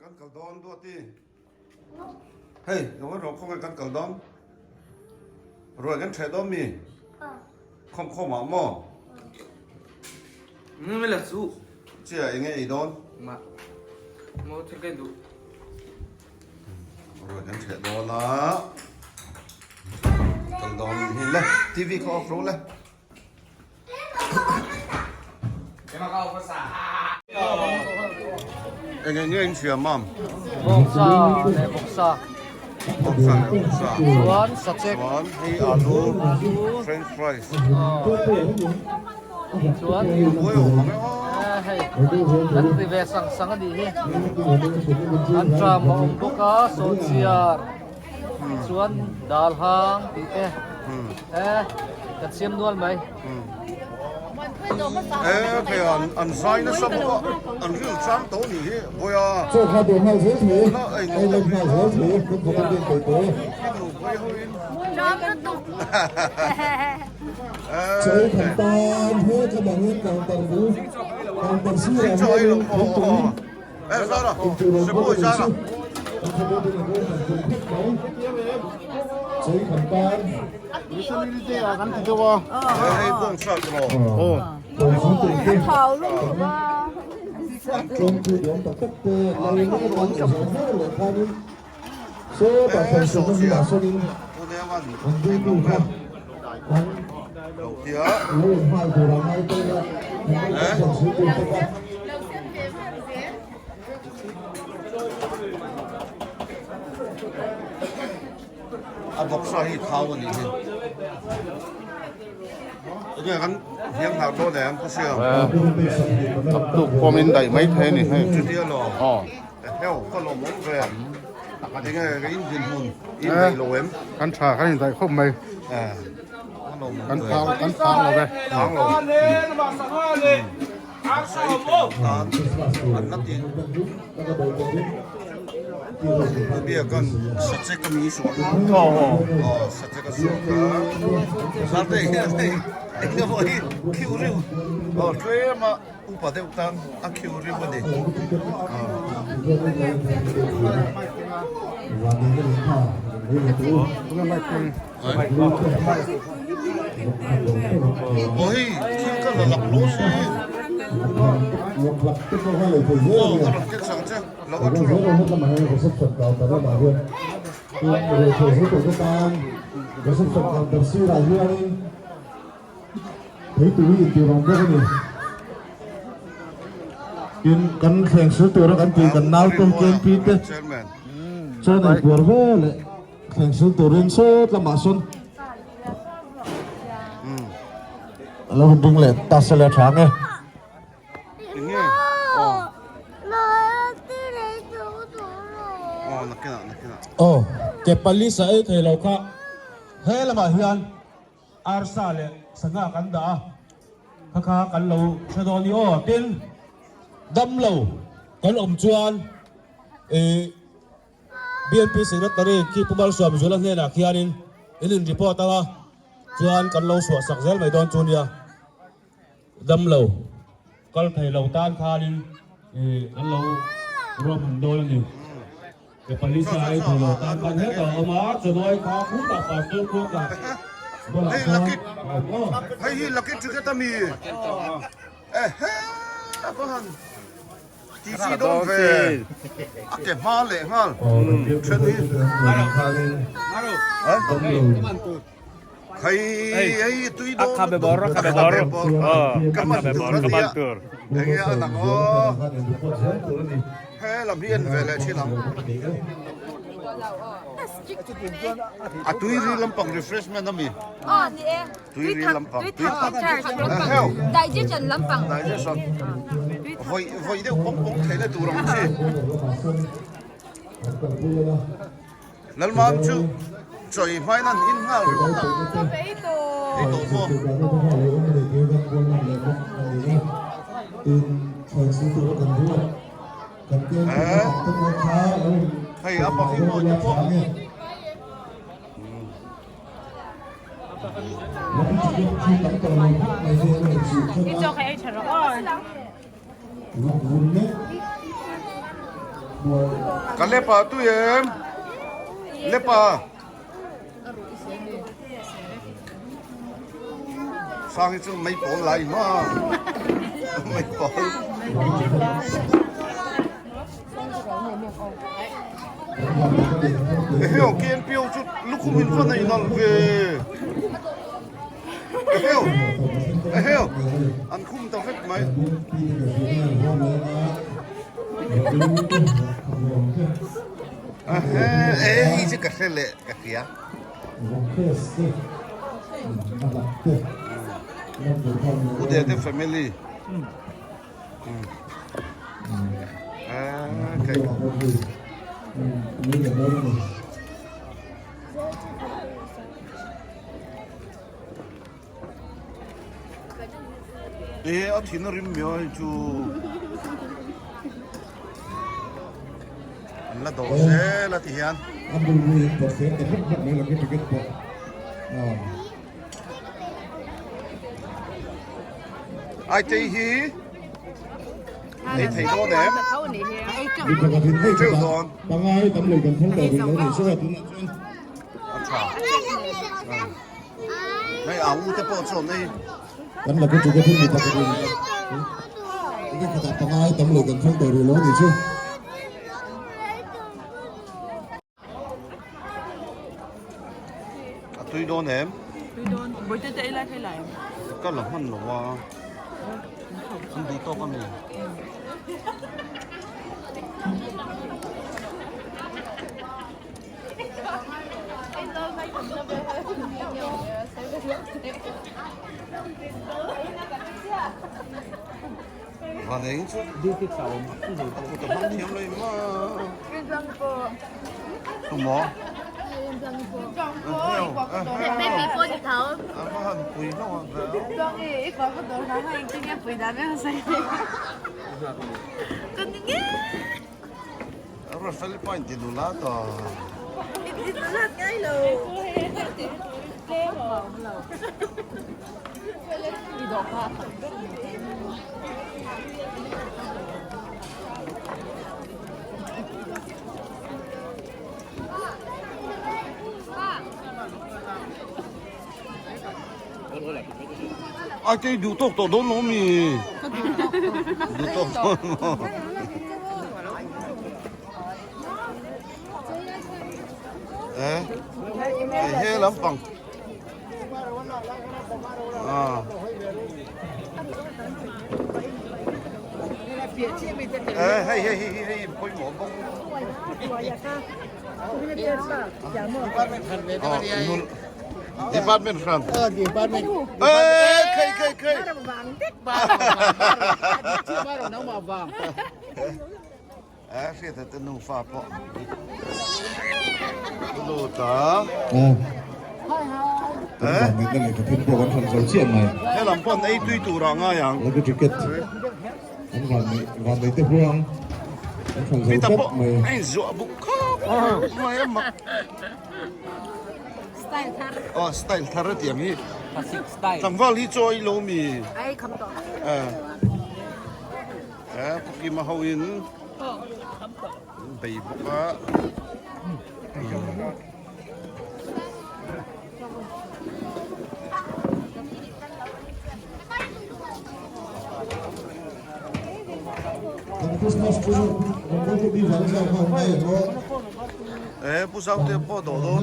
kan kal dawn Duati? Hei, lo ngawi rawh, khawnge kan kal dawn? Ruai kan ṭheh dawn mi? Khawm khawm ah maw? Nge la chu. Chia enge ei dawn? Ma. Mo thil ka duh. Ruai kan ṭheh dawn a. Kal dawn hi le. TV kha off rawh le. Eng eng nge in hria mam? Bawngsa leh bawksa. Bawngsa leh bawksa. Chuan sachek. Chuan hei alu, french fries. Chuan Buai awm ang e aw. Hei kan ti ve sang sang a nih hi. An tram a awm bawk a, sawhchiar. Chuan dal hang tih te eh kan siam nual mai. Eh phei an an zai nasa bawk a an ril chang to nih hi vawi a. Chaw kha dawr nghal zel thei ei lawm nghal zel thei kan thawk an den peih tawh. Chaw ei khan tan he thlamah hian counter bul counter sirah hianin thingpui intur awm bawk a nih chu. Kan thawk an den a rawn han pui khawp mai. Chaw ei khan tan. Tlawmtu duam tak tak te lo mek an awm zawng ber leh khanin sawtah thlensawmna hmunah sawnin an duhtu kha an lo awm nghal tur a ngai tawk a, an lo kan thlen tur bawk a. A bawksa hi thau a nih hi. Enge kan hiam hnar dawn em pu Siam? Tuk pawmin daih mai thei a ni hei. Chutia lo. Aw. Heo ka lawm awm ve. Enge ka in dinhmun in daih lo em? Kan tha kan in daih khawp mai. Eh. Ka lawm awm Kan ve. phang kan phang lo ve. Phang lo. Bawksa hi thei lo tan an la ti. Biakan sachek a mi suah kha aw sachek a suah kha Sarte hian hei eng emaw hi khiu riu aw tlem a upa deuh tan a khiu riu a ni aw hei thil ka la lak lo si aw ka rawn kek sang che. Lo a thu rawh. Reception counter lamah hian reithei zir tur te tan reception counter sirah hianin theitui intir awm bawk a ni. Tin, kan thleng sil tura kan tih kan naute KMP te chuan ei puar ve leh thleng sil turin sawt lamah sawn a lo ding leh ta se leh tha ang e. Enge? Aw. Aw, nakinah, nakinah. Aw, ke pali sa ei thei lo kha he lamah hian arsa leh sangha kan dah a, kha kha kan lo hre dawn ni aw. Tin, damlo kan awm chuan ih BNP Secretary khi Pu Malsawmzuala hnenah khianin in in report anga chuan kan lo suahsak zel mai dawn chu nia. Damlo kal thei lo tan khanin an lo ruahman dawn a ni. Ke palisa ei thei lo tan khan hetah a awm a, chawnawi kha khutah pastor khuatah bulah khan a awm aw. Hei hi lucky ticket a mi? Ehe a va han ti chi dawn ve a ke hma leh nghal then hi. Khai ei tui dawn Khabe bor khabe bor ka man tur a nia enge a lang aw he lam hi en ve leh thin ang a tui ri lampang refreshment ami tui ri lampang tui thak digestion lampang digestion vawi vawi deuh pawng pawng theihna tur ang chi Lalmam chu chawi hmain an in nghal ringawt a, ei tawh maw? Hei a pahnih maw te pawh. Ka lepa tui em? Lepa. Sang hi chu mei pawl lai ma. Mei pawl. Eheu KNPO chu lukhum in va nei nalh ve. Eheu eheu an khum ta vek mai. Ehe e hei chu ka hre leh ka hria. Ude te family. E a thin a rim mai a chu an la dawh zel a ti hian. Ai tei hi ei thei dawn em? Teuh dawn. A tha. Hei a u te pawh chuan ei. Kan la chu ka thil mi pakhat in. Ka khatah pangai tam lo kan thleng tawh rih lo a nih chu. A tui dawn em? Tui dawn. Bawihte te ei lai kha i la em? Ka la hman lo a. An duh tawk a mi? Van eng chu a kut a hmang thiam lo em a. Tumaw? A va han pui hlauh ang ve a. Rafael pawh a inti nula tawh. Ai kei duh tawk tawh dawn lo mi? Duh tawk dawn maw? Eh, he lampang. Ah. Eh, hei hei hei hei pawimawh bawk. Oh, department hran. Ah, department. Eh, khei khei khei. A hriat te nufa pawh lut a. Helam pawh an ei tui tur ah ngai ang. Mita pawh a inzuah buk khawp mai a mak. Aw style thar a tiang hi. Tlangval hi chaw ei lo mi. He Pukima ho in an bei bawk a. He Pu Zaute pawh dawh dawn.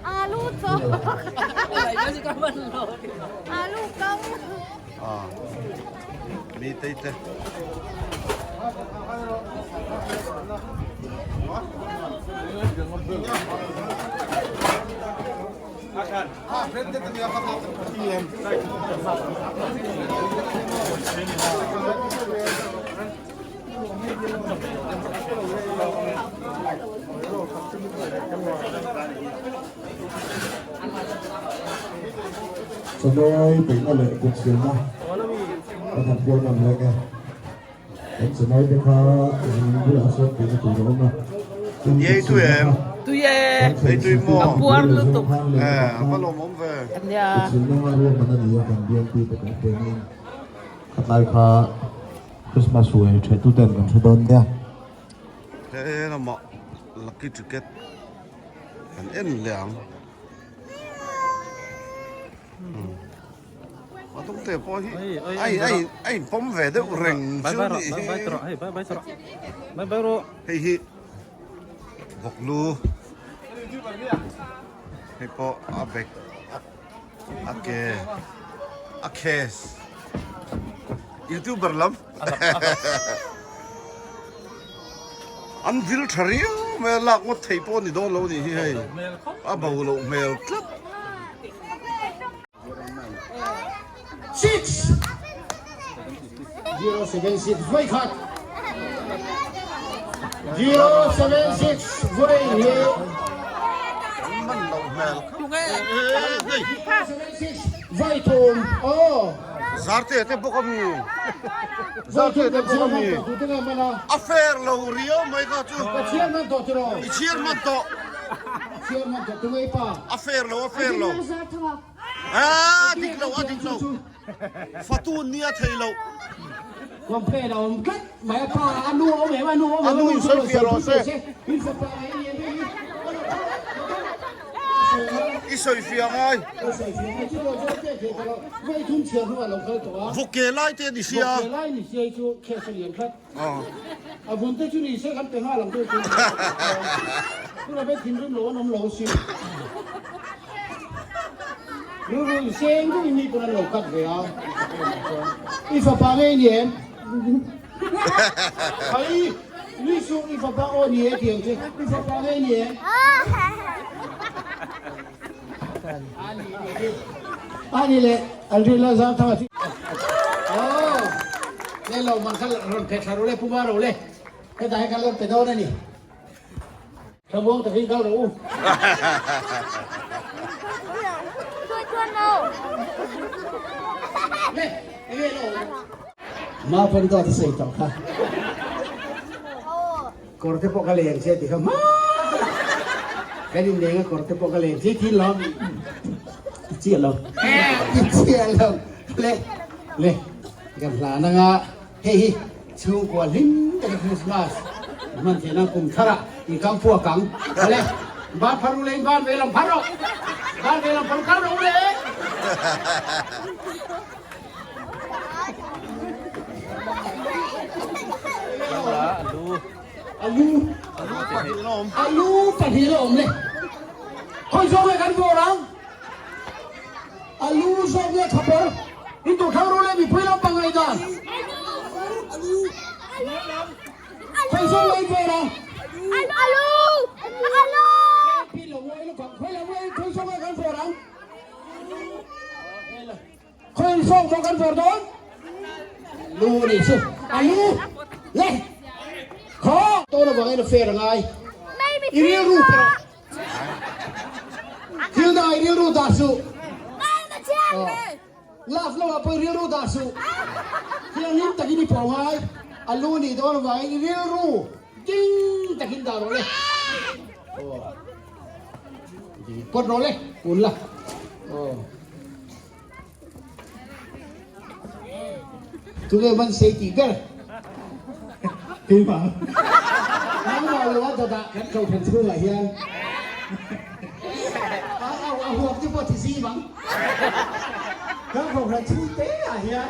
Alu chaw. Alu kang. Ah. Mi tei te. Chanawi peihna leh kut siamna kan han pual ngam leng e. Kan chanawi te kha zing bulah sawn peihna tur a awm a. Yei tui em? Tui e. Ei tui maw? A puar lutuk. Eh, a va lawmawm ve. Nia. Kut siamna nga ruahman a ni a, kan BMP te kan hruaina in khatlai kha. Christmas ruai ṭheh tu ten kan hre dawn nia. He lamah lucky ticket kan en leh ang. A tung te pawh hi a in a in pawm ve deuh reng chu a nih hi. Hei hi vawk lu hei pawh a bag a ke a case youtuber lam an vil tha riau mai a lak ngawt thei pawh a ni dawn lo a nih hi hei a bo loh hmel tlat. 6 0 7 6 voi khat 0 7 6 voi hi man lo hmel 7 6 voi thum o zarte te bawk ami zarte te bawk ami a fair lo riau mai kha chu ka chhiar man tawh tiraw i chhiar man tawh A fair lo, a fair lo. A dik lo, a dik lo. Fatun nia thei lo. Complain a awm tlat mai a pa a nu a awm em a nu a awm A nu in sawi fiah rawh se. I sawi fiah ngai. Vawke lai te a ni sia. Vawke lai ni sia hi chu case a lian tlat. A vun te chu ni se kan pe nghal ang chu chu. Tuna be thinrim lo an awm lo si. Rilru in seng deuh in mi pawn an lo cut ve a. I fapa ngei ni em? Khai nui suh i fapa aw ni e ti ang che. I fapa ngei ni em? Ani le an rin la zang thang a chu. Oh, le lo man kha rawn phe thla ro le puma ro le. Heta hi kan lo pe dawn ani. Thlamuang takin kal rawh u. Le, enge lo. Ma pawn dawt a sawi tawh kha. Kawr te pawh ka leng che ti kha hma kan inneng a kawr te pawh ka leng che thin lo i chiah lo i chiah lo le le kan hlan anga hei hi chhungkua hlim taka Christmas hman theihna kum thar ah i kam puak ang le ban phar u le in ban ve lam phar rawh ban ve lam phar kal rawh u le. Alu alu pahnih la awm le khawi zawk nge kan bawr ang alu zawk nge thapawr in duh thlang ru le mipui lampang ngaihdan khawi zawk nge in bawr ang Alu alu khawi zawk nge kan bawr ang Khawi zawk maw kan vawr dawn? Lu a nih chu. A lu le khaw. Tawn avangin a fair a ngai. I rilru pe rawh. Thil dangah i rilru dah suh. Love lo ah pawh i rilru dah suh. Thianghlim takin i pawh ngai. A lu nih dawn avangin i rilru ding takin dah rawh le. Pawt rawh le. Kun la. Tunge man sei tih ber? Keimah. Nangmah lo a dawtah kan kohhran chhungah hian a a huam te pawh ti zim ang. Kan kohhran chhung te ah hian.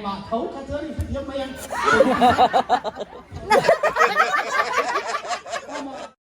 Mah tho kha chuan i hrethiam mai ang.